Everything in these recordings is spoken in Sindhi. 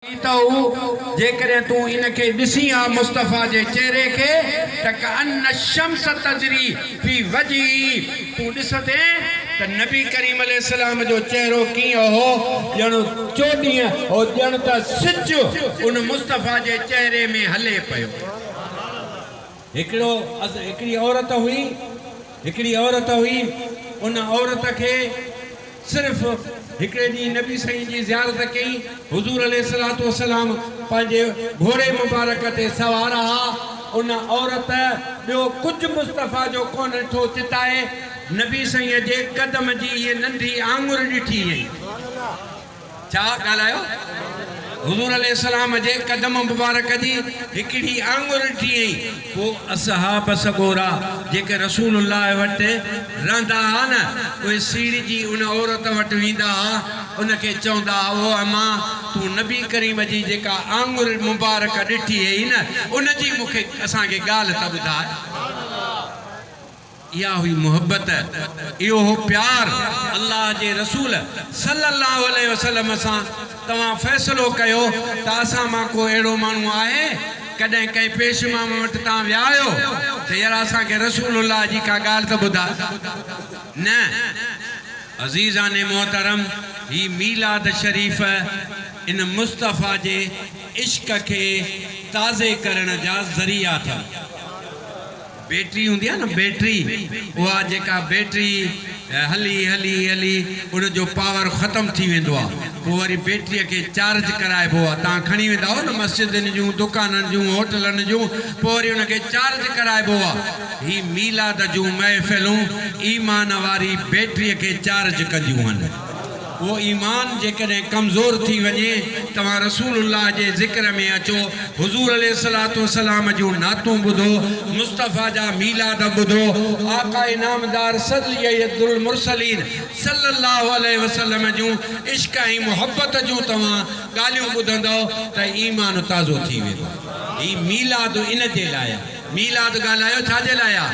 رأيته، جيڪڏهن تون ان کي ڏسين ها مصطفيٰ جي چهري کي ته ڪأن الشمس تجري في وجهه تون ڏسندين ته نبي ڪريم عليه السلام جو چهرو ڪيئن هو ڄڻ چوڏهينء هو ڄڻ ته سج ان مصطفيٰ جي چهري ۾ هلي پيو. هڪڙو هڪڙي عورت هئي هڪڙي عورت هئي ان عورت کي صرف هڪڙي ڏينهن نبي سائين جي زيارت ڪئي. حضور عليه الصلوة والسلام پنهنجي گهوڙي مبارڪ تي سوار ها. ان عورت ٻيو ڪجهه مصطفيٰ جو ڪونه ڏٺو چتائي نبي سائين جي قدم جي هيء ننڍي آڱر ڏٺي هئائين. ڇا ڳالهايو؟ حضور عليه السلام جي قدم مبارڪ جي هڪڙي آڱر ڏٺي هئائين. پوء اصحاب سڳورا جيڪي رسول الله وٽ رهندا ها نه، اهي سيڙجي ان عورت وٽ ويندا ها، ان کي چوندا ها، او اما! تون نبي ڪريم جي جيڪا آڱر مبارڪ ڏٺي هئي نه، ان جي مون کي اسان کي ڳالهه ته ٻڌاء. اها هئي محبت، اهو هو پيار الله جي رسول صلّي الله عليه وسلّم سان. توهان فيصلو ڪيو ته اسان مان ڪو اهڙو ماڻهو آهي؟ ڪڏهن ڪنهن پيش امام وٽ توهان ويا آهيو ته يار اسان کي رسول الله جي ڪا ڳالهه ته ٻڌاء؟ نه. عزيزان محترم! هي ميلاد شريف ان مصطفيٰ جي عشق کي تازي ڪرڻ جا ذريعا اٿن. بيٽري هوندي آهي نه بيٽري اها جيڪا بيٽري هلي هلي هلي ان جو پاور ختم ٿي ويندو آهي پوء وري بيٽري کي چارج ڪرائبو آهي توهان کڻي ويندا آهيو نه مسجدن جون دڪانن جون هوٽلن جون پوء وري ان کي چارج ڪرائبو آهي هي ميلاد جون محفلون ايمان واري بيٽري کي چارج ڪنديون آهن. اهو ايمان جيڪڏهن ڪمزور ٿي وڃي، توهان رسول الله جي ذڪر ۾ اچو، حضور عليه الصلوة والسلام جون نعتون ٻڌو، مصطفيٰ جا ميلاد ٻڌو، آقاء نامدار سيد المرسلين صلّي الله عليه وسلّم جون عشق ۽ محبت جون توهان ڳالهيون ٻڌندؤ ته ايمان تازو ٿي ويندو. هي ميلاد ان جي لاء آهي. ميلاد ڳالهايو ڇا جي لاء آ؟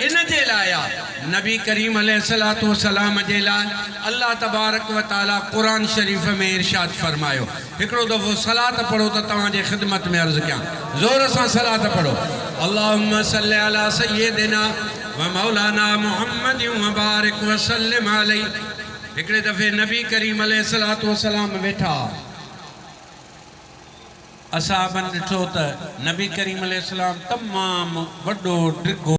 ان جي لاء آ. نبي ڪريم عليه الصلوة والسلام جي لاء الله تبارڪ و تعالي قرآن شريف ۾ ارشاد فرمايو. هڪڙو دفعو صلات پڙهو ته توهان جي خدمت ۾ عرض ڪيان. زور سان صلات پڙهو. اللهم صل علي سيدنا ومولانا محمد وبارڪ وسلم عليه. هڪڙي دفعي نبي ڪريم عليه الصلوة والسلام ويٺا. اصحابن ڏٺو ته نبي ڪريم عليه السلام تمام وڏو ڊگهو.